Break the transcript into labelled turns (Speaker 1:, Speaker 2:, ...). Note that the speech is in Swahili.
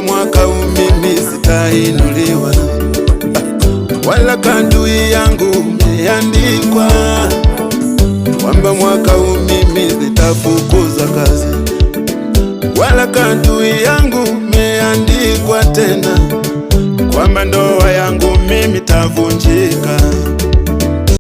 Speaker 1: Kwamba mwaka huu mimi sitainuliwa, wala kandui yangu imeandikwa kwamba mwaka huu mimi sitafukuza kazi, wala kandui yangu imeandikwa tena kwamba ndoa yangu mimi tavunjika.